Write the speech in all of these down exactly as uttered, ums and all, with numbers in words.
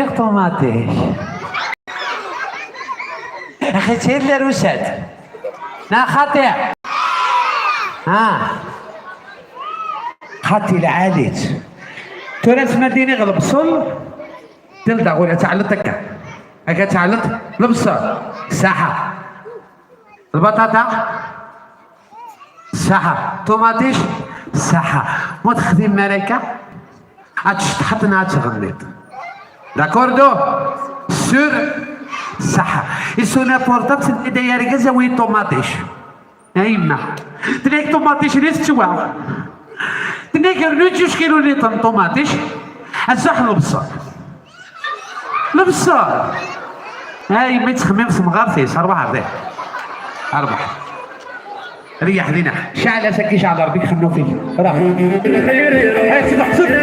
Ṭumaṭic. Axi ttili arusat. Neɣ xaṭi? Ha. Xaṭi lɛali-tt. Tura s ma d-iniɣ lebṣel, telda ula tɛelleḍ akka. Akka tɛelleḍ lebṣel. Saḥa. Lbaṭaṭa. Saḥa. Ṭumaṭic. Saḥa. Ma texdim ara akka, ad tceṭṭḥeḍ neɣ ad tɣenniḍ. D'accordo? Sûr? Saḥa. Isuna portable, tenna-d ay argaz, awi ṭumaṭic. A yemma. Tenna-k ṭumaṭic-nni tettwaɣ. Tenna-k rnu-d juj kilu niṭen n ṭumaṭic. Azuḥ lebṣel. Lebṣel. A yemma, yettxemmim s temɣart-is. Arwaḥ ar diḥ. Arwaḥ. Reyyaḥ dina. Cɛel-as akka, cɛel Rebbi ixennu fik. Rah. Ay, sbeḥ, sbeḥ.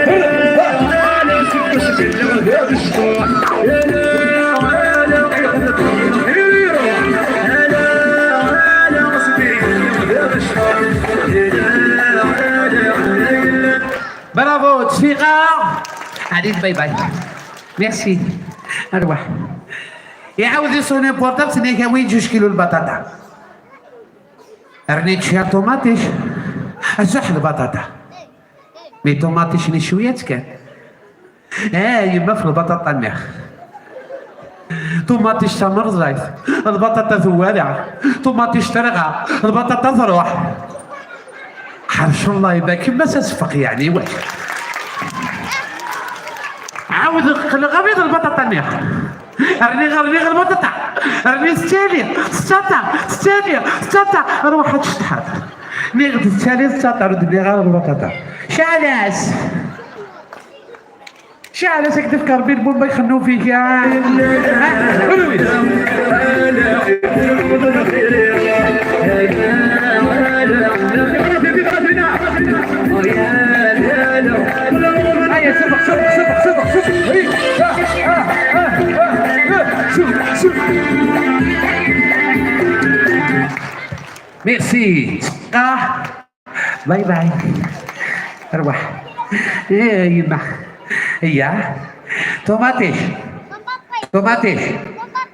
Bravo, ttfiqeɣ. Allez, bye bye. Merci. Arwaḥ. Iɛawed isuni portable, tenna-k awi-d juj kilu lbaṭaṭa. Rni-d cwiya ṭumaṭic. Azuḥ lbaṭaṭa. Mi ṭumaṭic-nni cwiya-tt kan. Ah, yemma f lbaṭaṭa-nni. Ṭumaṭic tamerẓayt, lbaṭaṭa tewwala, ṭumaṭic terɣa, lbaṭaṭa truḥ. Ḥercen Allah ibakem, ma s-asfeq yeɛni wac. Ɛawdeɣ qqleɣ abrid lbaṭaṭa-nni. Rniɣ, rniɣ lbaṭaṭa. Rniɣ tettali, tettaṭa, tettali, tettaṭa. Ruḥ ad tceṭṭḥeḍ. Niɣ tettali, tettaṭa, ur d-nniɣ ara lbaṭaṭa. Cɛel-as. Cɛel-as, ad k-d-ifk Rebbi lbumba ixennu fik, ya. Ha? Ur wis. Aya, sbeq, sbeq, sbeq, sbeq, sbeq. Hey, ha, ha, ha, ha, sbeq, sbeq. Merci. Ah. Bye bye. Arwaḥ. Eh, yemma. Iya. Ṭumaṭic. Ṭumaṭic.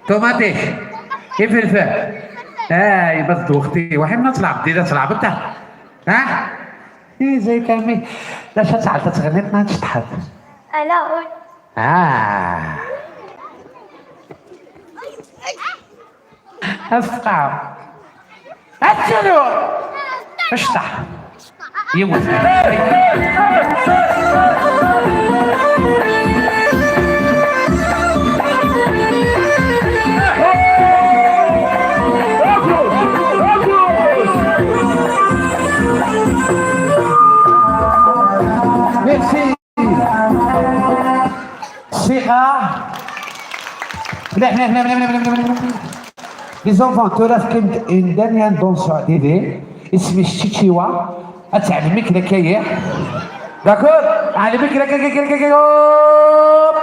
Ṭumaṭic. Ifelfel. Ah, yemma tdewxti. Waḥi ma tleɛbeḍ, di la tleɛbeḍ ta. Ha? Eh, zay kami. La chat sɛal ta tɣenniḍ ma tceṭṭḥeḍ. Ala, ur. Ah. Asfeqɛeɣ. Ad tt-aruɣ. Acṭaḥ. Yiwet. Merci. Ṣṣiḥa. Mliḥ, mliḥ, mliḥ. Les enfants, tura fkem une dernière danse, Didi. Isem-is Chichiwa. Ad tɛellem-ik lakayeḥ. D'accord? Ɛellem-ik lakayeḥ, lakayeḥ, hop.